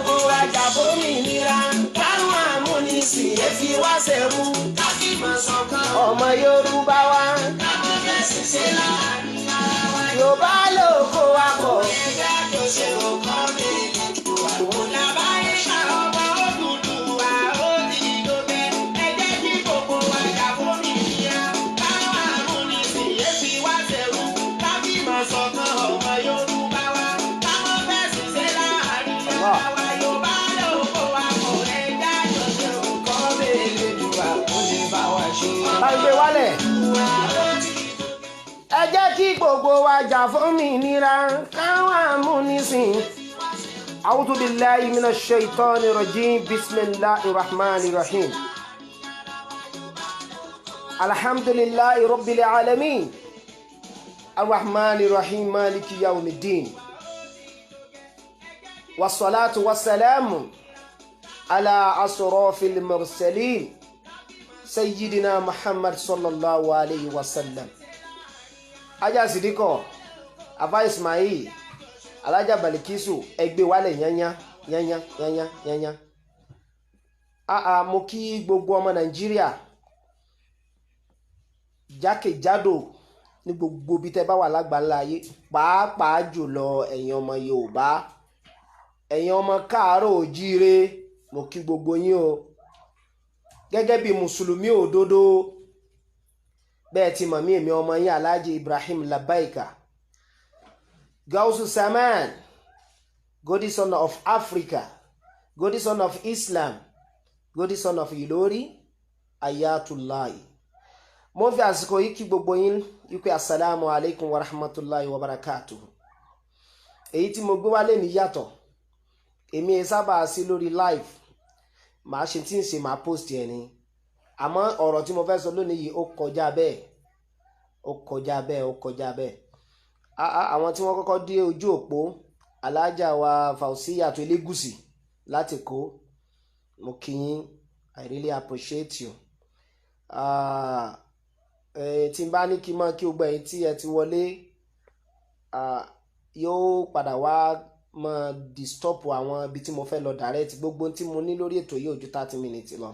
Gbogbo wa jà fómìnira, káwọn amúnisìn yé fi wá ṣẹrú. Ká fìmọ̀ ṣọ̀kan ọmọ Yorùbá wa. Ká má fẹ̀sìn ṣe láàrin ara wa. Yorùbá ló kó wa pọ̀. Ẹgbẹ́ àjọṣe òkọ́ mi lẹ́jọ́ làbáyé ká ọmọ Odùduwà ó ti dókẹ́. Ẹ jẹ́ kí gbogbo wa jà fómìnira, káwọn amúnisìn yé fi wá ṣẹrú. Ká fìmọ̀ ṣọ̀kan ọmọ Yorùbá wa. Ká má fẹ̀sìn ṣe láàrin ara wa. Yorùbá ló kó wa pọ̀. Ẹgbẹ́ àjọṣe òkọ́ mi lẹ́jọ́ ó lè bá wa ṣe. Bá ń gbé wálẹ̀. Ẹ jẹ́ kí gbogbo wa jà fómìnira, káwọn amúnisìn. أعوذ بالله من الشيطان الرجيم، بسم الله الرحمن الرحيم. الحمد لله رب العالمين، الرحمن الرحيم، مالك يوم الدين، والصلاة والسلام على أشرف المرسلين، سيدنا محمد صلى الله عليه وسلم. Ajá Sidikọ, Afa Ismail, Alájà Balikisu, ẹgbẹ́ wálẹ̀ yányá yányá yányá yányá. Àà, mo kí gbogbo ọmọ Nàìjíríà jákèjádò ní gbogbo ibi tẹ́ bá wà lágbàńlá ayé, pàápàá jùlọ ẹ̀yin ọmọ Yorùbá, ẹ̀yin ọmọ káàárọ̀ òjíire. Mo kí gbogbo yín o gẹ́gẹ́ bí mùsùlùmí òdodo. Bẹ́ẹ̀ ti mọ̀ mí, èmi ọmọ yín, Alhaji Ibrahim Labaika Gausu Saman, Golden Son of Africa, Golden Son of Islam, Golden Son of Ilori Ayatullahi. Mo fi àsìkò yìí kí gbogbo yín wípé asalaamu alaykum wa rahmatulahi wa barakatuhu. Èyí tí mo gbé wálé ní yàtọ̀. Èmi ẹ sábà sí lórí live, màá ṣe tí ń ṣe, màá post ẹ̀ ni. Àmọ́ ọ̀rọ̀ tí mo fẹ́ sọ lónìí yìí, ó kọjá bẹ́ẹ̀, ó kọjá bẹ́ẹ̀, ó kọjá bẹ́ẹ̀. Àwọn tí wọ́n kọ́kọ́ dé ojú òpó, alájà wa Fausiya tó Elégùsì láti kó, mo kí yín. I really appreciate you. Tí n bá ní kí n mọ kí gbogbo ẹ̀yin tí ẹ ti wọlé, yóò padà wá mọ disturb àwọn ibi tí mo fẹ́ lọ direct. Gbogbo tí mo ní lórí ètò yìí ò ju 30 minutes lọ.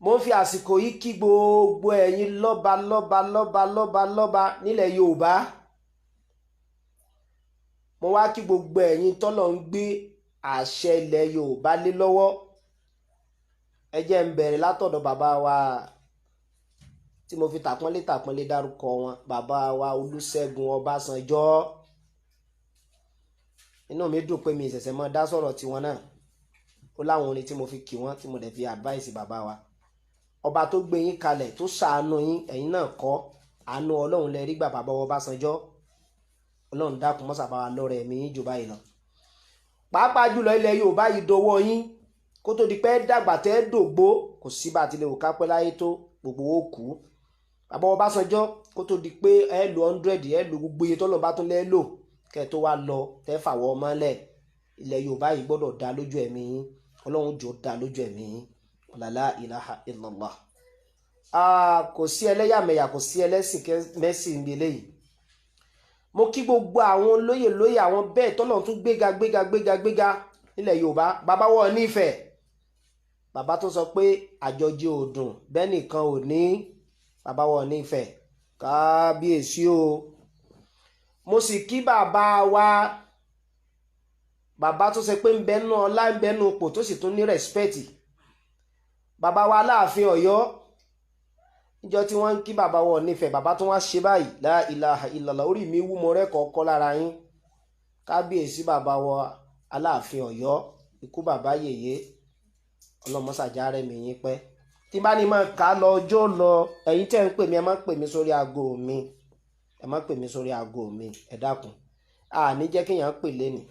Mo ń fi àsìkò yìí kí gbogbo ẹ̀yin lọ́ba lọ́ba lọ́ba lọ́ba lọ́ba nílẹ̀ Yorùbá. Mo wá kí gbogbo ẹ̀yin tọ́lọ̀ ń gbé àṣẹ ilẹ̀ Yorùbá lé lọ́wọ́. Ẹ jẹ́ ń bẹ̀rẹ̀ látọ̀dọ̀ bàbá wa tí mo fi tàpọ́nlé tàpọ́nlé dárúkọ wọn, bàbá wa Olúṣẹ́gun Ọbásanjọ́. Inú mi dùn pé mi ìṣẹ̀ṣẹ̀ mọ́ dá sọ̀rọ̀ tiwọn náà. Ó láwọn orin tí mo fi kì wọ́n, tí mo dẹ̀ fi advice bàbá wa. Ọba tó gbé yín kalẹ̀, tó ṣàánú yín, ẹ̀yin náà kọ́, àánú Ọlọ́run lẹ rí gbà. Bàbá Ọbásanjọ́, Ọlọ́run dákun mọ́sàbá wa lọ́rẹ̀ ẹ̀mí yín jù báyìí lọ. Pàápàá jùlọ, ilẹ̀ Yorùbá yìí dọwọ́ yín. Kó tó di pé dàgbà tẹ́ dògbó, kò sí bá a ti lè wò ká pẹ́ láyé tó, gbogbo ó kú. Bàbá Ọbásanjọ́, kó tó di pé ẹ lo 100, ẹ lo gbogbo iye tọ́lọ́ bá tún lẹ́ lò kẹ́ ẹ tó wá lọ, tẹ́ fàwọ́ ọmọlẹ̀, ilẹ̀ Yorùbá yìí gbọ́dọ̀ dá lójú ẹ̀mí yín. Ọlọ́run jọ dá lójú ẹ̀mí yín. La ilaha illallah. Kò sí ẹlẹ́yàmẹ̀yà, kò sí ẹlẹ́sìn mẹ́sìn ní eléyìí. Mo kí gbogbo àwọn olóyè lóyè, àwọn bẹ́ẹ̀ tọ́lọ́run tún gbéga gbéga gbéga gbéga nílẹ̀ Yorùbá. Bàbá wọ̀ nífẹ̀ẹ́, bàbá tó sọ pé àjọjẹ ò dùn bẹ́ẹ̀ nìkan ò ní. Bàbá wọ̀ nífẹ̀ẹ́, kábíyèsí o. Mo sì kí bàbá wa, bàbá tó ṣe pé ń bẹnu ọlá, ń bẹnu ipò, tó sì tún ní respect, bàbá wa Aláàfin Ọ̀yọ́. Níjọ́ tí wọ́n ń kí bàbá wọ̀ nífẹ̀ẹ́, bàbá tó wá ṣe báyìí, la ilaha illallah, orí mi wú, mo rẹ́kọ̀ọ́ kọ́ lára yín. Kábíyèsí bàbá wa Aláàfin Ọ̀yọ́, ikú bàbá yèyé, ọlọ́mọsàjà rẹ̀ mi yín pẹ́. Tí bá ní máa kà á lọ, ọjọ́ lọ. Ẹ̀yin tẹ́ ń pè mí, ẹ má pè mí sórí aago mi, ẹ má pè mí sórí aago mi, ẹ dákun. Àní jẹ́ kéèyàn pè lénìí.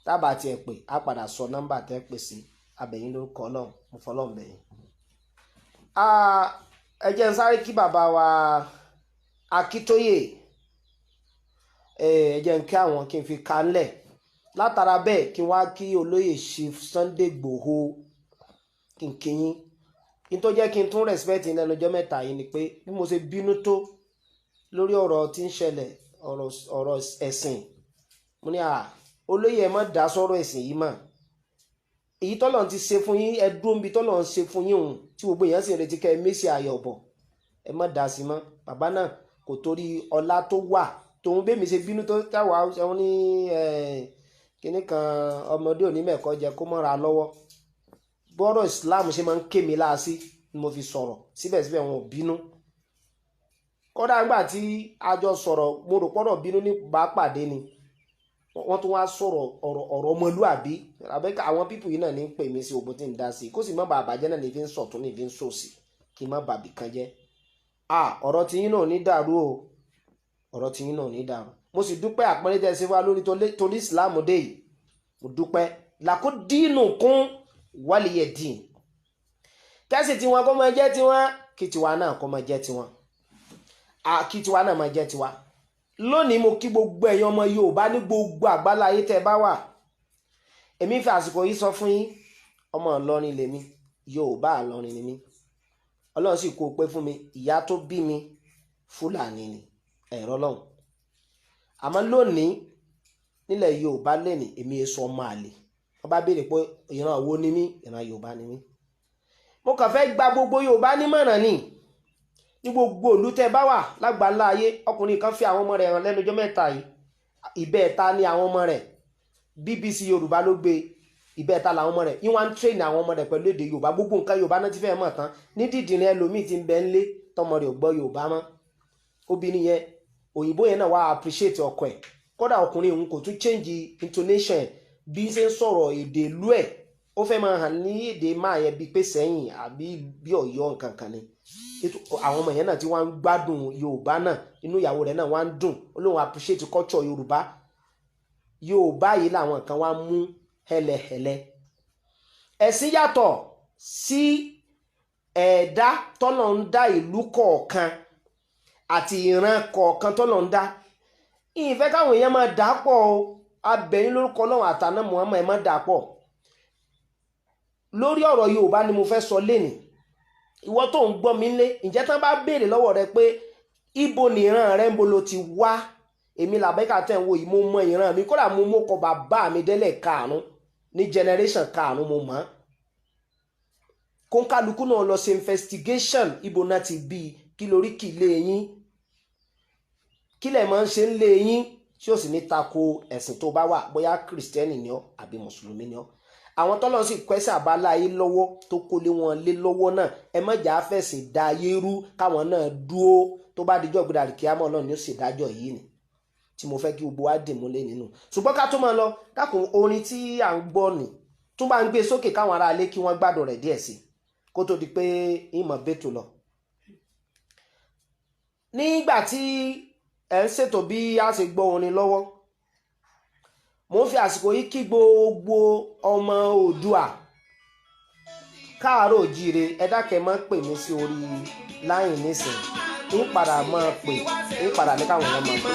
Tábà tiẹ̀ pè, á padà sọ nọ́mbà tẹ́ pè sí abẹ̀yìn lórúkọ Ọlọ́run. Mo fọlọ́run bẹ̀yìn. Ẹ jẹ́ n sáré kí bàbá wa Akíntóyè. Ẹ jẹ́ n kí àwọn, kí n fi ka ńlẹ̀ látara bẹ́ẹ̀, kí n wá kí olóyè Chief Sunday Igboho, kí n kí yín. Kí n tó jẹ́ kí n tún respect yín lẹ́nu ọjọ́ mẹ́ta yìí ni pé bí mo ṣe bínú tó lórí ọ̀rọ̀ tí ń ṣẹlẹ̀, ọ̀rọ̀ ẹ̀sìn, mo ní à olóyè, ẹ má dá sọ́rọ̀ ẹ̀sìn yìí mọ́. Èyí tọ́lọ̀ ti ṣe fún yín, ẹ dúró níbi tọ́lọ̀ ń ṣe fún yín òun tí gbogbo èèyàn sì ń retí kẹ́ ẹ mẹ́sì ayọ̀ bọ̀. Ẹ má dá sí mọ́. Bàbá náà kò torí ọlá tó wà tòun bẹ́ẹ̀ mi ṣe bínú tó táwa ẹ̀hún ní kinní kan ọmọdé òní mẹ́kọ́ jẹ kó mọ́ra lọ́wọ́. Bọ́rọ̀ Islam ṣe máa ń ké mi láàsí ni mo fi sọ̀rọ̀, síbẹ̀síbẹ̀ wọn ò bínú. Kódà nígbà tí a jọ sọ̀rọ̀, mo rò pọ́rọ̀ bínú ní bá pàdé ni wọ́n tún wá sọ̀rọ̀ ọ̀rọ̀ ọ̀rọ̀ ọmọlúàbí. Àbẹ́ká àwọn pípù yìí náà ní pè mí sí ogun tí ń dá sí, kó sì má bàa bàjẹ́ náà ní fi ń sọ̀tún ní fi ń sòsì, kí n má bàbí kan jẹ́. Ọ̀rọ̀ tí yín náà ní dàrú o, ọ̀rọ̀ tí yín náà ní dàrú. Mo sì dúpẹ́ àpọ́nlé tẹ́ ẹ ṣe wá lórí torí Ìsìláàmù dé yìí, mo dúpẹ́. Làkó dínú kún wálìyẹ dín kẹ́sì tiwọn kó máa jẹ́ tiwọn, kí tiwa náà kó máa jẹ́ tiwọn, kí tiwa náà máa jẹ́ tiwa. Lónìí mo kí gbogbo ẹ̀yin ọmọ Yorùbá ní gbogbo àgbáláyé tẹ́ ẹ bá wà. Èmi fi àsìkò yìí sọ fún yín, ọmọ Ìlọrin lèmi, Yorùbá Ìlọrin ni mí. Ọlọ́run sì kó o pé fún mi, ìyá tó bí mi Fúlàní ni, ẹ̀rọ lọ́hùn. Àmọ́ lónìí nílẹ̀ Yorùbá lẹ́nìí, èmi èso ọmọ àlè. Wọ́n bá béèrè pé ìran wo ni mí, ìran Yorùbá ni mí. Mo kàn fẹ́ gba gbogbo Yorùbá nímọ̀ràn ni ní gbogbo ìlú tẹ́ bá wà lágbàlá ayé. Ọkùnrin kan fi àwọn ọmọ rẹ̀ hàn lẹ́nu ọjọ́ mẹ́ta yìí, ìbẹ́ẹ̀ta ni àwọn ọmọ rẹ̀, BBC Yorùbá ló gbé. Ìbẹ́ẹ̀ta làwọn ọmọ rẹ̀ yín wá ń train àwọn ọmọ rẹ̀ pẹ̀lú èdè Yorùbá. Gbogbo nǹkan Yorùbá náà ti fẹ́ mọ̀ tán. Ní dídìrín ẹlòmíì ti ń bẹ ńlé tọmọ rẹ̀ ò gbọ́ Yorùbá mọ́. Obìnrin yẹn, òyìnbó yẹn náà wá appreciate ọkọ ẹ̀. Kódà ọkùnrin òun kò tún change intonation ẹ̀ bí ṣe ń sọ̀rọ̀ èdè ìlú ẹ̀, ó fẹ́ máa hàn ní èdè máa yẹn bíi pé sẹ́yìn àbí bí Ọ̀yọ́ nǹkan kan ni. Àwọn ọmọ yẹn náà tí wọ́n ń gbádùn Yorùbá náà, inú ìyàwó rẹ̀ náà wọ́n ń dùn, ó lóun appreciate culture Yorùbá. Yorùbá yìí làwọn kan wá mú hẹlẹhẹlẹ. Ẹ̀sìn yàtọ̀ sí ẹ̀dá tọ́lọ̀ ń dá ìlú kọ̀ọ̀kan àti ìran kọ̀ọ̀kan tọ́lọ̀ ń dá. Ìfẹ́ káwọn èèyàn máa dà pọ̀ o, abẹ́yìn lórúkọ Ọlọ́run àtàná Muhammad, ẹ̀ máa dà pọ̀. Lórí ọ̀rọ̀ Yorùbá ni mo fẹ́ sọ lénìí. Ìwọ tó ń gbọ́ mi lé, ǹjẹ́ tán bá béèrè lọ́wọ́ rẹ pé ibo ni ìran rẹ, ń bo lo ti wá? Èmi Làbẹ́kà tẹ̀ ń wo yìí, mo mọ ìran mi, kódà mo mọ́kọ bàbá mi délẹ̀ karùn-ún ní generation karùn-ún mo mọ̀. Kóńkálukú náà lọ ṣe investigation, ibo náà ti bí, kí lórí kì í lé yín, kí lẹ̀ máa ń ṣe ń lé yín, tí ó sì ní tako ẹ̀sìn tó bá wà, bóyá kìrìsìtẹ́nì ni ọ́ àbí mùsùlùmí ni ọ́. Àwọn tọ́lọ́ sì kẹ́sẹ̀ àbáláyé lọ́wọ́ tó kó lé wọn lé lọ́wọ́ náà, ẹ má jà á fẹ̀sìn da ayé rú, káwọn náà dúó. Tó bá dijọ́ gbọdọ̀ àríkíámọ́, Ọlọ́run ni ó sì dájọ́ yìí ni tí mo fẹ́ kí gbogbo wa dì múlé nínú. Ṣùgbọ́n ká tó máa lọ, dákun, orin tí à ń gbọ́ ni tún bá ń gbé sókè káwọn ará ilé kí wọ́n gbádùn rẹ̀ díẹ̀ sí kó tó di pé ìmọ̀ bẹ́tò lọ. Nígbà tí ẹ̀ ń ṣètò bí a ṣe gbọ́ orin lọ́wọ́, mo ń fi àsìkò yìí kí gbogbo ọmọ Oòduà káàárọ̀ òjíire. Ẹ dákẹ́, máa pè mí sí orí láyìn nísìn, ń padà máa pè, ń padà ní káwọn èèyàn máa pè.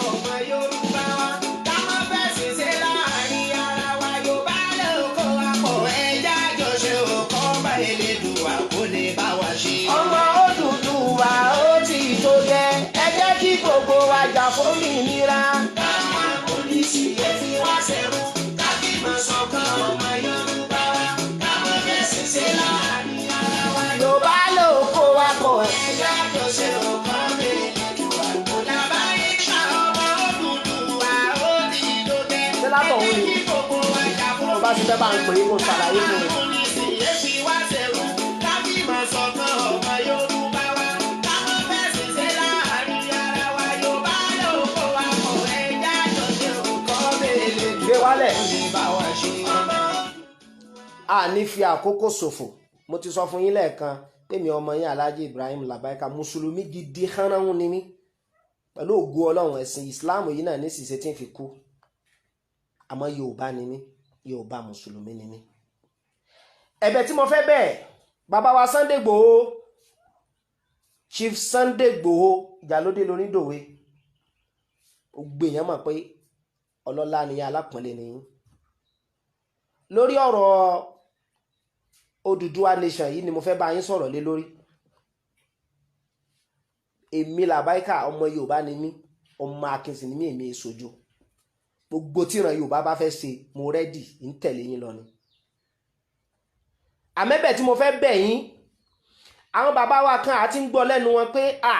Ọmọ Yorùbá wa, ká má fẹ̀sìn ṣe láàrin ara wa. Yorùbá lóko akọ ẹja àjọṣe òkọ́ bá Elédùà kó lè bá wa ṣe. Ọmọ Odùduwà, ó ti tó gẹ́, ẹ jẹ́ kí gbogbo wa jà fún òmìnira. Káwọn polisi ẹ fi wá ṣẹrú, ká fìmọ̀ ṣọ̀kan ọmọ Yorùbá wa, ká má fẹ̀sìn ṣe láàrin ara wa. Yorùbá lóko akọ Ẹja àjọṣe òkọ́ bá Elédùà kó lábáyé ká ọmọ Odùduwà, ó ti tó gẹ́. Ṣé látọ̀ òun ni? Ẹ jẹ́ kí gbogbo wa jà fún Tó bá ti fẹ́ bá ń pè é, kó ṣàlàyé fún mi. Polisi ẹ fi wá ṣẹrú, ká fìmọ̀ ṣọ̀kan ọmọ Yorùbá wa, ká má fẹ̀sìn ṣe láàrin ara wa. Yorùbá lóko akọ ẹja àjọṣe òkọ́ bá Elédùà Gbé wálẹ̀. kó lè bá wa ṣe. A ní fi àkókò ṣòfò. Mo ti sọ fún yín lẹ́ẹ̀kan tèmi ọmọ yín Alhaji Ibrahim Labaika, mùsùlùmí gidi hánránhún ni mí. Pẹ̀lú ògo Ọlọ́run, ẹ̀sìn Islam yìí náà ní ṣìṣe tí ń fi kú. Àmọ́ Yorùbá ni mí, Yorùbá mùsùlùmí ni mí. Ẹ̀bẹ̀ tí mo fẹ́ bẹ̀ bàbá wa Sunday Igboho, Chief Sunday Igboho, ìjàlódé lónídòwe, gbogbo èèyàn mọ̀ pé ọlọ́lá ni, alápọ̀nlé ni yín. Lórí ọ̀rọ̀ Odùduwà nation yìí ni mo fẹ́ bá yín sọ̀rọ̀ lé lórí. Èmi Làbáìkà, ọmọ Yorùbá ni mí, ọmọ Akínsìn ni mí, èmi èsojo. Gbogbo tíran Yorùbá bá fẹ́ ṣe, mo ready, ń tẹ̀lé yín lọ ni. Àmẹ́bẹ̀ tí mo fẹ́ bẹ̀ yín, àwọn bàbá wa kan àti ń gbọ́ lẹ́nu wọn pé à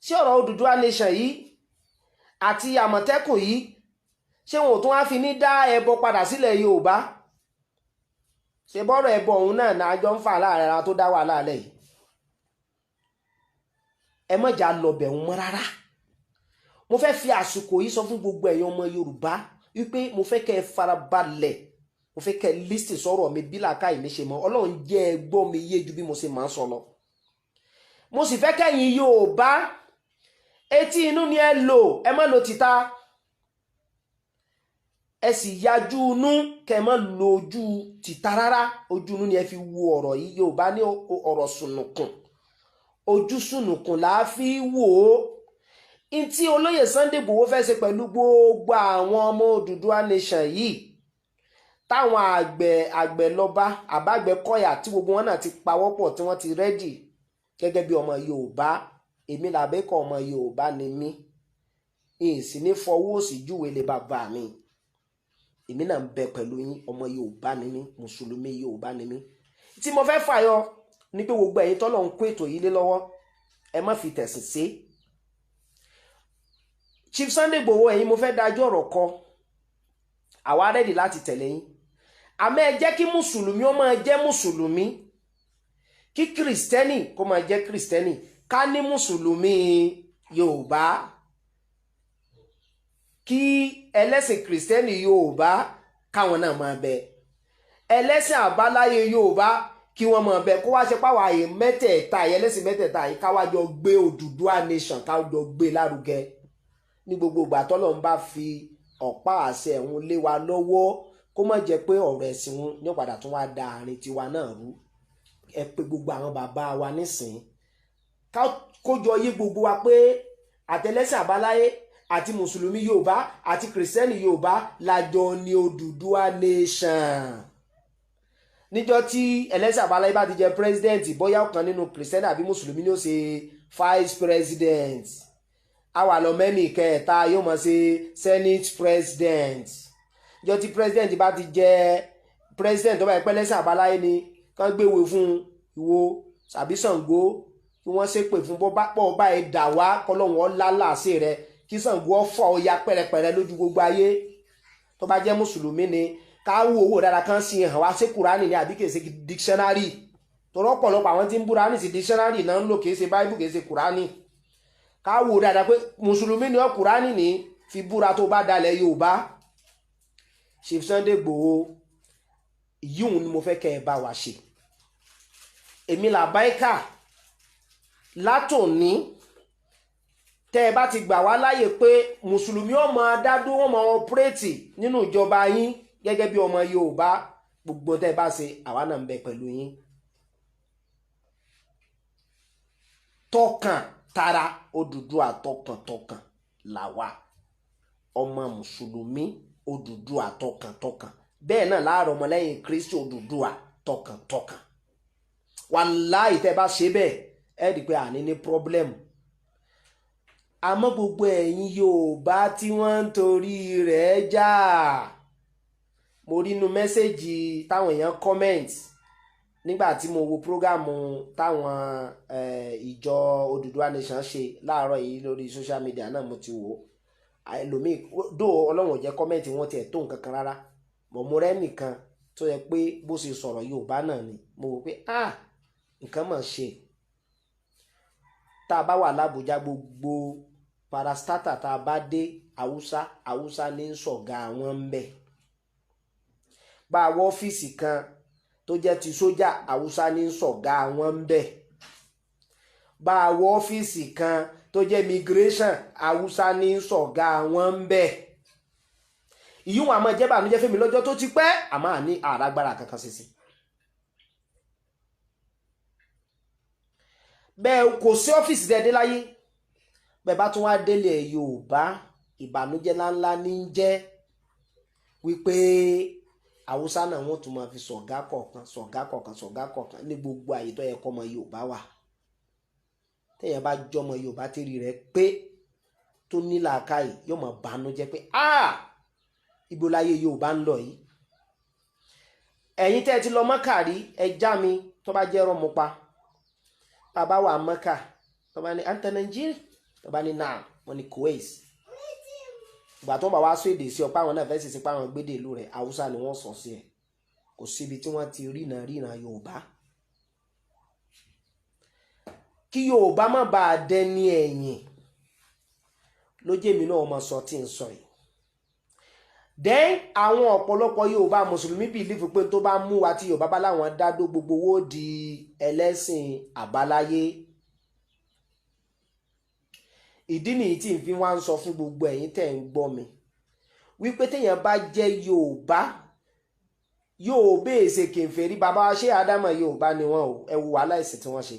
ṣé ọ̀rọ̀ Odùduwà nation yìí àti Àmọ̀tẹ́kùn yìí, ṣé wọn ò tún wá fi ní dá ẹbọ padà sílẹ̀ Yorùbá? Ṣe bọ́rọ̀ ẹbọ òun náà náà jọ ń fà láàrin ara tó dá wàhálà lẹ̀ yìí? Ẹ má jà lọ bẹ̀ wọ́n mọ́ rárá. Mo fẹ́ fi àsìkò yìí sọ fún gbogbo ẹ̀yin ọmọ Yorùbá wípé mo fẹ́ kẹ́ ẹ farabalẹ̀, mo fẹ́ kẹ́ ẹ listen sọ̀rọ̀ mi bí làákàyè mi ṣe mọ́. Ọlọ́run jẹ́ ẹ gbọ́ mi yé ju bí mo ṣe máa ń sọ lọ. Mo sì fẹ́ kẹ́yìn Yorùbá, etí inú ni ẹ lò, ẹ má lo tìta. Ẹ sì yájú inú, kẹ́ ẹ má lo ojú tìta rárá. Ojú inú ni ẹ fi wo ọ̀rọ̀ yìí. Yorùbá ní ọ̀rọ̀ sùnùkùn, ojú sùnùkùn là á fi wò ó. Ntí olóyè Sunday Igboho fẹ́ ṣe pẹ̀lú gbogbo àwọn ọmọ Odùduwà nation yìí, táwọn àgbẹ̀ lọ́ba àbágbẹ̀ kọ́yà, tí gbogbo wọn náà ti pawọ́pọ̀, tí wọ́n ti ready gẹ́gẹ́ bí ọmọ Yorùbá, èmi làbẹ́kọ̀, ọmọ Yorùbá ni mí, ìsì ní fọwọ́ òsì júwe lè bàbá mi. Èmi náà ń bẹ pẹ̀lú yín. Ọmọ Yorùbá ni mí, mùsùlùmí Yorùbá ni mí. Tí mo fẹ́ fàyọ ní pé gbogbo ẹ̀yin tọ́lọ̀ ń kó ètò yìí lé lọ́wọ́, ẹ má fi tẹ̀sìn sí. Chief Sunday Igboho, ẹ̀yin mo fẹ́ dájú ọ̀rọ̀ kọ. Àwa ready láti tẹ̀lé yín, àmọ́ ẹ jẹ́ kí mùsùlùmí ó máa jẹ́ mùsùlùmí, kí kìrìsìtẹ́nì kó máa jẹ́ kìrìsìtẹ́nì. Ká ní mùsùlùmí Yorùbá, kí ẹlẹ́sìn kìrìsìtẹ́nì Yorùbá káwọn náà máa bẹ, ẹlẹ́sìn àbáláyé Yorùbá kí wọ́n máa bẹ, kó wá ṣe páwọn àyè mẹ́tẹ̀ẹ̀ta, ẹlẹ́sìn mẹ́tẹ̀ẹ̀ta yìí, káwá jọ gbé Odùduwà nation, ká jọ gbé lárugẹ ní gbogbo ìgbà tọ́lọ́ ń bá fi ọ̀pá àṣẹ ẹ̀hún lé wa lọ́wọ́. Kó má jẹ́ pé ọ̀rọ̀ ẹ̀sìn wọn ní padà tún wá da àárín tiwa náà rú. Ẹ pé gbogbo àwọn bàbá wa nísìn, kójọ yé gbogbo wa pé àtẹlẹ́sìn àbáláyé àti mùsùlùmí Yorùbá àti kìrìsìtẹ́nì Yorùbá lájọ ní Odùduwà nation. Níjọ́ tí ẹlẹ́sìn àbáláyé bá ti jẹ president, bóyá ọ̀kan nínú kìrìsìtẹ́nì àbí mùsùlùmí ni ó ṣe vice president, àwa lọ mẹ́nì kẹta yóò mọ̀ ṣe senate president. Níjọ́ tí president bá ti jẹ president, tó bá yẹ pẹ́lẹ́sìn àbáláyé ni, kán gbéwèé fún ìwo àbí Ṣàngó kí wọ́n ṣépè fún bọ́ bá pọ̀ bá ẹ dà wá, kọ́lọ́hún ọ̀la làásì rẹ, kí Ṣàngó ọ̀fọ̀ ọ̀ya pẹ̀rẹ̀pẹ̀rẹ̀ lójú gbogbo ayé. Tó bá jẹ́ mùsùlùmí ni, ká wo owó dára kan sí hàn wá sí Kùránì ni àbí kìí ṣe dictionary, torí ọ̀pọ̀lọpọ̀ àwọn tí ń búra ní sí dictionary náà ń lò, kìí ṣe Bible, kìí ṣe Kùránì. Ká wo dáadáa pé mùsùlùmí ni ọ, Kùránì ní fi búra tó bá dalẹ̀ Yorùbá. Chief Sunday Igboho, yíhun ni mo fẹ́ kẹ́ ẹ bá wa ṣe. Èmi làbáìkà látòní, tẹ́ ẹ bá ti gbà wá láàyè pé mùsùlùmí ọmọ adádó wọn máa operate nínú ìjọba yín gẹ́gẹ́ bí ọmọ Yorùbá, gbogbo tẹ́ ẹ bá ṣe, àwa náà ń bẹ pẹ̀lú yín tọkàn tara. Odùduwà tọkàntọkàn làwa ọmọ mùsùlùmí Odùduwà tọkàntọkàn, bẹ́ẹ̀ náà láàárọ̀ ọmọlẹ́yìn Kristi Odùduwà tọkàntọkàn. Wàláì, tẹ́ bá ṣe bẹ́ẹ̀, ẹ rí i pé àní ní problem. Àmọ́ gbogbo ẹ̀yin Yorùbá tí wọ́n ń torí rẹ̀ jà, mo rí inú message táwọn èèyàn comment nígbà tí mo wo program táwọn ìjọ Odùduwà nation ṣe láàárọ̀ yìí lórí social media náà. Mo ti wò ó, ẹlòmíì dó, Ọlọ́run ò jẹ́ comment wọn tiẹ̀ tó nǹkan kan rárá bọ̀. Mo rẹ́ nìkan tó yẹ pé bó ṣe sọ̀rọ̀ Yorùbá náà ni mo wò pé, ah, nǹkan mọ̀ ṣe. Tá a bá wà lábújá, gbogbo parastatal tá a bá dé, Haúsá Haúsá ní ń sọ̀gá àwọn ń bẹ̀. Bá a wọ ọ́fíìsì kan tó jẹ́ ti sójà, Haúsá ní ń sọ̀gá àwọn ń bẹ̀. Bá a wọ ọ́fíìsì kan tó jẹ́ immigration, Haúsá ní ń sọ̀gá àwọn ń bẹ̀. Ìyíwọ̀n àmọ́ jẹ́ bànújẹ́ fẹ́mi lọ́jọ́ tó ti pẹ́, àmọ́ àní àràgbára kankan ṣe sí. Bẹ́ẹ̀ kò sí ọ́fíìsì tẹ́ dé láyé. Bẹ́ẹ̀ bá tún wá délé Yorùbá, ìbànújẹ́ ńláńlá ní í jẹ́ wípé Haúsá náà wọ́n tún máa fi sọ̀gá kọ̀ọ̀kan, sọ̀gá kọ̀ọ̀kan, sọ̀gá kọ̀ọ̀kan ní gbogbo àyè tó yẹ kọ́ ọmọ Yorùbá wà. Téèyàn bá jọmọ Yorùbá tẹ́rì rẹ̀ pé, tó ní làákàyè, yóò máa bànújẹ́ pé, ah, ibo láyé Yorùbá ń lọ yìí? Ẹ̀yin tẹ́ ẹ ti lọ Mọ́kà rí, ẹ já mi tó bá jẹ́ rọ́mù pa. Bàbá wa Mọ́kà, tó bá ní anta Nàìjíríà, tó bá ní náà, wọ́n ní Kuwait. Ìgbà tó ń bá wá sọ èdè sí ọ pé àwọn náà fẹ́ sì sí pé àwọn gbédè ìlú rẹ̀, Haúsá ni wọ́n sọ sí ẹ̀. Kò síbi tí wọ́n ti ríran Yorùbá. Kí Yorùbá má bàa dẹni ẹ̀yìn ló jẹ́ mi náà máa sọ tí ń sọ yìí. Then àwọn ọ̀pọ̀lọpọ̀ Yorùbá mùsùlùmí bìlífù pé tó bá mú wa tí Yorùbá bá láwọn dádó gbogbo owó di ẹlẹ́sìn àbáláyé. Ìdí nìyí tí n fi wá ń sọ fún gbogbo ẹ̀yin tẹ́ ń gbọ́ mi wípé téèyàn bá jẹ́ Yorùbá, yóò bèèṣe kèfèrí. Bàbá wa ṣé Ádámọ̀ Yorùbá ni wọ́n o, ẹ wo wàhálà ẹ̀sìn tí wọ́n ṣe.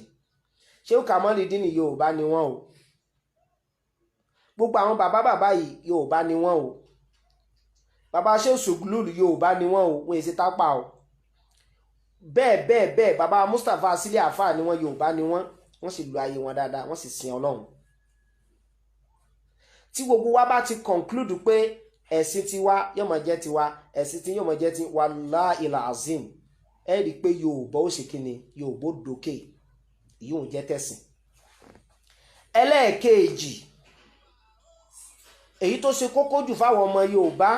Ṣé Kàmọ́lídìní Yorùbá ni wọ́n o. Gbogbo àwọn bàbá bàbá yìí Yorùbá ni wọ́n o. Bàbá ṣé Sùgúlùlù Yorùbá ni wọ́n o, wọ́n èsì tápà o. Bẹ́ẹ̀ bẹ́ẹ̀ bẹ́ẹ̀, bàbá Mustapha Sílẹ̀ Àfáà ni wọ́n, Yorùbá ni wọ́n. Wọ́n sì lo ayé wọn dáadáa, wọ́n sì sin Ọlọ́run. Tí gbogbo wa bá ti conclude pé ẹ̀sìn tiwa yóò máa jẹ́ tiwa, ẹ̀sìn tí yóò máa jẹ́ ti wallahi alazim, ẹ rí i pé Yorùbá ó ṣe kíni, Yorùbá ó dókè, yóò jẹ́ tẹ̀sìn. Ẹlẹ́ẹ̀kejì, èyí tó ṣe kókó jù fáwọn ọmọ Yorùbá,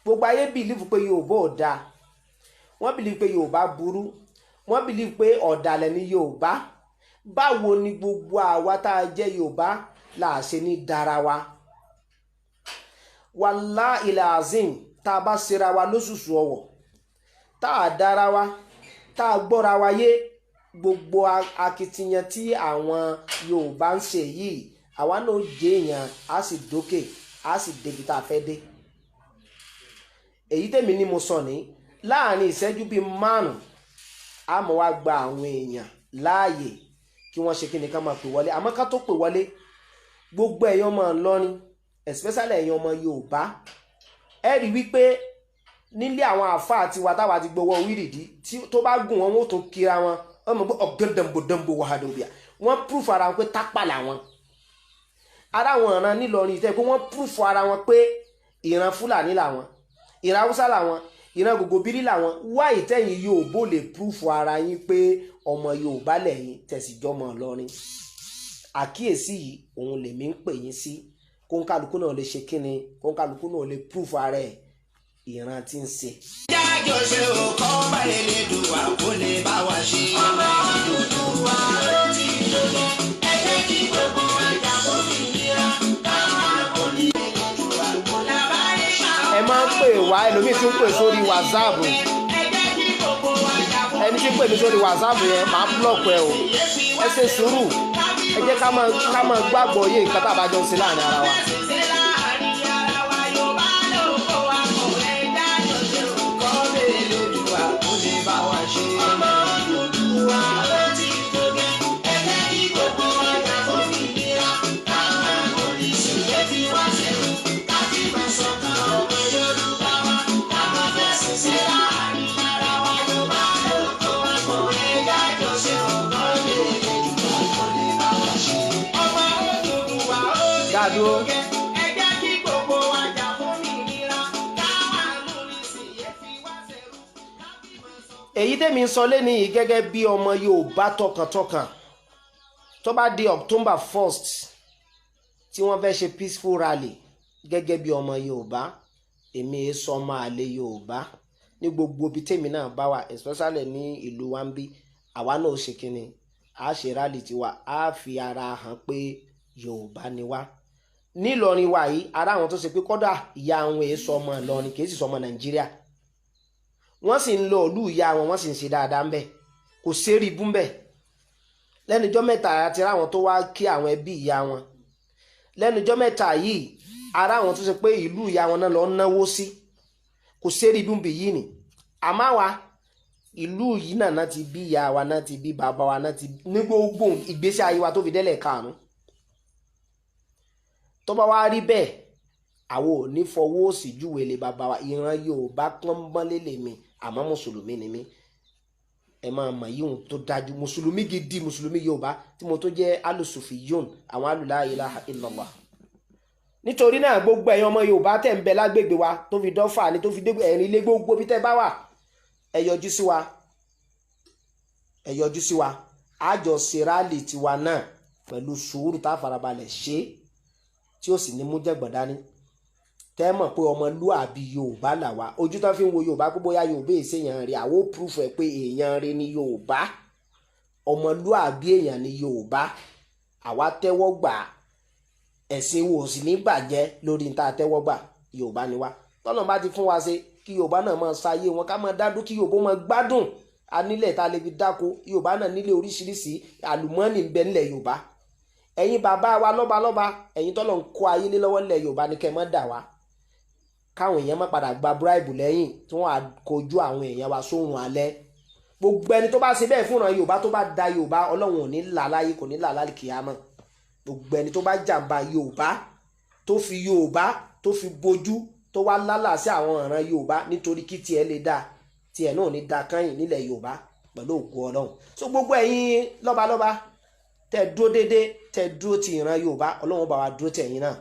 gbogbo ayé bìlífù pé Yorùbá ò dáa, wọ́n bìlífù pé Yorùbá burú, wọ́n bìlífù pé ọ̀dàlẹ̀ ni Yorùbá. Báwo ni gbogbo àwa tá a jẹ́ Yorùbá là ṣe ní dára wa? Wallahi alazim, tá a bá ṣera wa lóṣùṣù ọwọ̀, tá a dára wa, tá a gbọ́ra wa yé, gbogbo akitiyan tí àwọn Yorùbá ń ṣe yìí, àwa náà jẹ́ èèyàn, á sì dókè, á sì débi tá a fẹ́ dé. Èyí tèmi ni mo sọ ní láàrin ìṣẹ́jú bíi márùn-ún, a mọ̀ wá gba àwọn èèyàn láàyè kí wọ́n ṣe kí ni ká máa pè wọlé. Àmọ́ ká tó pè wọlé, gbogbo ẹ̀yin ọmọ Ìlọrin, especially ẹ̀yin ọmọ Yorùbá, ẹ rí wípé nílé àwọn àáfàá tiwa táwa ti gbowó wírìdí, tó bá gùn wọn, wọ́n tún kíra wọn, wọ́n mọ̀ pé ọ̀gẹ́dẹ̀mbòdẹ̀mbò wàhádòbíà, wọ́n proof ara wọn pé tápà làwọn. Ara wọn ìran nílọrin ìtẹ́ pé wọ́n proof ara wọn pé ìran Fúlàní làwọn, ìran Haúsá làwọn, ìran gògòbírí làwọn. Wá ìtẹ́yìn Yorùbá lè proof ara yín pé ọmọ Yorùbá lẹ́yìn tẹ̀síjọ́mọ Ìlọrin. Àkíyèsí yìí òun lèmi ń pè yín sí, kóńkálukú náà lè ṣe kíni, kóńkálukú náà lè proof ara ẹ̀ ìran tí ń ṣe. Jájọ ṣe ò kọ́ bá Elédùà kó lè bá wa ṣe. Ọmọ Odùduwà ló ti lóye, ẹ jẹ́ kí gbogbo ẹ̀dá kó fi nira, káwọn kò ní Elédùà kó lábárí ṣá. Ẹ máa ń pè wá, ẹlòmíì tí ń pè sórí WhatsApp, ẹni tí ń pè mí sórí WhatsApp yẹn máa búlọ̀kù ẹ o. Ẹ ṣe sùúrù, ẹ jẹ́ ká máa gbàgbọ́ yé nǹkan tá a bá jọ ń ṣe láàrin ara wa. Dádúró. Èyí tèmi ń sọ lẹ́ni yìí gẹ́gẹ́ bí ọmọ Yorùbá tọkàntọkàn, tó bá di October 1st tí wọ́n fẹ́ ṣe peaceful rally, gẹ́gẹ́ bí ọmọ Yorùbá, èmi è sọ ọmọ àlè Yorùbá ní gbogbo ibi tèmi náà bá wà, especially ní ìlú wa ń bí, àwa náà ó ṣe kínni, a ṣe rally tiwa, a fi ara hàn pé Yorùbá ni wá. Nílọrin wa yìí, ara àwọn tó ṣe pé kọ́dà ìyá àwọn èso ọmọ Ìlọrin, kì í sì sọmọ Nàìjíríà, wọ́n sì ń lọ ìlú ìyá wọn, wọ́n sì ń ṣe dáadáa ń bẹ̀, kò sérí ibú ń bẹ̀. Lẹ́nujọ́ mẹ́ta àti ara àwọn tó wá kí àwọn ẹbí ìyá wọn lẹ́nujọ́ mẹ́ta yìí, ara àwọn tó ṣe pé ìlú ìyá wọn náà lọ náwó sí, kò sérí ibú ń bì yìí ni. Àmọ́ wa ìlú yìí náà ti bí ìyá wa, náà ti bí bàbá wa, náà ti ní gbogbo ìgbésí ayé wa tó fi délẹ̀ karùn-ún. Tó bá wá rí bẹ́ẹ̀, àwọn ò ní fọwọ́ òsì júwe lé bàbá wa. Ìran Yorùbá pọ́nbọ́nlé lèmi, àmọ́ mùsùlùmí ni mí. Ẹ máa mọ̀ yíhun tó dájú, mùsùlùmí gidi, mùsùlùmí Yorùbá tí mo tó jẹ́ alùsùfì yón, àwọn alùlá ilaha illallah. Nítorí náà gbogbo ẹ̀yin ọmọ Yorùbá tẹ̀ ń bẹ lágbègbè wa, tó fi dọ́fà ni, tó fi dé ẹ̀rín ilé, gbogbo bí tẹ́ bá wà, Ẹ yọjú sí wa, ẹ yọjú sí wa. Àjọ ṣe rally tiwa náà pẹ̀lú sùúrù tá a farabalẹ̀ ṣe, tí ó sì ní mú jẹ̀gbọ̀n dání. Tẹ́ mọ̀ pé ọmọlúàbí Yorùbá là wá. Ojú tán fi ń wo Yorùbá pé bóyá Yorùbá èsè èèyàn rẹ̀, àwọn proof ẹ̀ pé èèyàn rẹ̀ ni Yorùbá, ọmọlúàbí èèyàn ni Yorùbá. Àwa tẹ́wọ́ gbà, ẹ̀sìn wo sì ní bàjẹ́ lórí níta tẹ́wọ́ gbà. Yorùbá ni wá. Tọ́nà bá ti fún wa ṣe, kí Yorùbá náà máa ṣayé wọn, ká máa dádún, kí Yorùbá máa gbádùn. A nílẹ̀ tá a lè fi dáko. Yorùbá náà nílẹ̀ oríṣiríṣi àlùmọ́ọ́nì ń bẹ nílẹ̀ Yorùbá. Ẹ̀yin bàbá wa lọ́balọ́ba, ẹ̀yin tọ́lọ̀ ń kó ayé lé lọ́wọ́ nílẹ̀ Yorùbá ní kẹ́ ẹ má dà wá, káwọn èèyàn má padà gba bíráìbù lẹ́yìn tí wọ́n á kojú àwọn èèyàn wa sórun alẹ́. Gbogbo ẹni tó bá ṣe bẹ́ẹ̀ fúnra Yorùbá, tó bá da Yorùbá, Ọlọ́run ò ní là láyé, kò ní là lálẹ́ kìámọ̀. Gbogbo ẹni tó bá jàǹbá Yorùbá, tó fi Yorùbá tó fi bojú, tó wá lálà sí àwọn ọ̀ràn Yorùbá nítorí kí tiẹ̀ lè dáa, tiẹ̀ náà ní da kányìn nílẹ̀ Yorùbá pẹ̀lú ògo Ọlọ́run. So gbogbo ẹ̀yin lọ́balọ́ba tẹ́ dúró dédé, tẹ́ dúró ti ìran Yorùbá, Ọlọ́run bá wa dúró tẹ̀yin náà.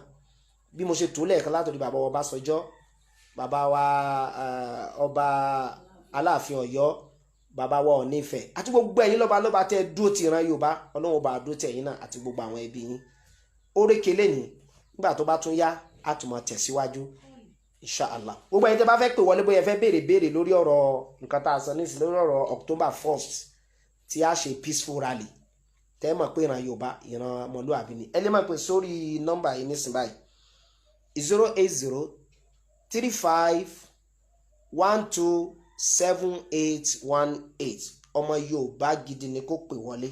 Bí mo ṣe tó lẹ́ẹ̀kan látọ̀dọ̀ bàbá wa Ọbásanjọ́, bàbá wa ọba Aláàfin Ọ̀yọ́, bàbá wa Ọọ̀ni Ifẹ̀, àti gbogbo ẹ̀yin lọ́balọ́ba tẹ́ dúró ti ìran Yorùbá, Ọlọ́run bá dúró tẹ̀yin náà àti gbogbo àwọn ẹbí yín. Orékelé ní nígbà tó bá tún yá, á tún máa tẹ̀síwájú inshallah. Gbogbo ẹ̀yin tẹ́ bá fẹ́ pè wọlé, bóyá ẹ fẹ́ béèrè béèrè lórí ọ̀rọ̀ nǹkan tá a sọ nísìnyí, lórí ọ̀rọ̀ October 1st tí a ṣe peaceful rally, tẹ́ mọ̀ pé ìran Yorùbá ìran ọmọlúwàbí ni, ẹ lè máa pè sórí nọ́mbà yìí nísìnyí báyìí: 08035127818. Ọmọ Yorùbá gidi ni kó pè wọlé,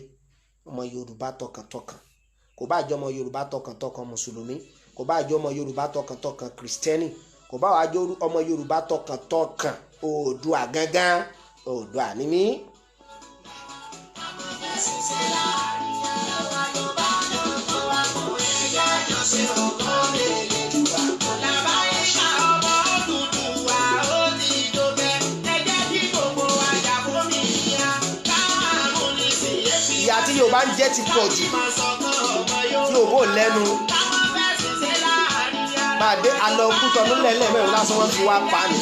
ọmọ Yorùbá tọkàntọkàn. Kò bá jẹ́ ọmọ Yorùbá tọkàntọkàn mùsùlùmí, kò bá jẹ́ ọmọ Yorùbá tọkàntọkàn kìrìsìtẹ́nì, kò bá wàá jẹ́ ọmọ Yorùbá tọkàntọkàn Oòduà gángan, Oòduà ni mí. Ìyà tí Yorùbá ń jẹ ti pọ̀ jù, tí Yorùbá ò lẹ́nu máa dé alọ Kútọ̀nù lẹ́lẹ́mẹ̀rún lásán, wọ́n fi wá pa ni.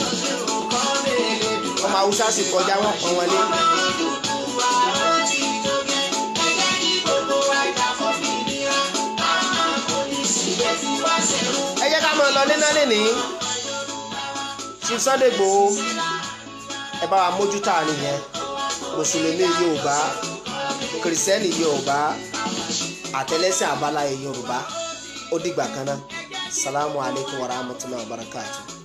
Ọmọ Haúsá sì kọjá, wọ́n pọ́n wọn lé. Ẹ jẹ́ ká máa lọ níná lẹ́nìí. Chief Sunday Igboho, ẹ bá wa mójútó àárín yẹn. Mùsùlùmí Yorùbá, kìrìsìtẹ́nì Yorùbá, àtẹlẹsìn àbáláyé Yorùbá, ó dìgbà kan náà. Salamu alaykum wa rahmatulahi wa barakatuh.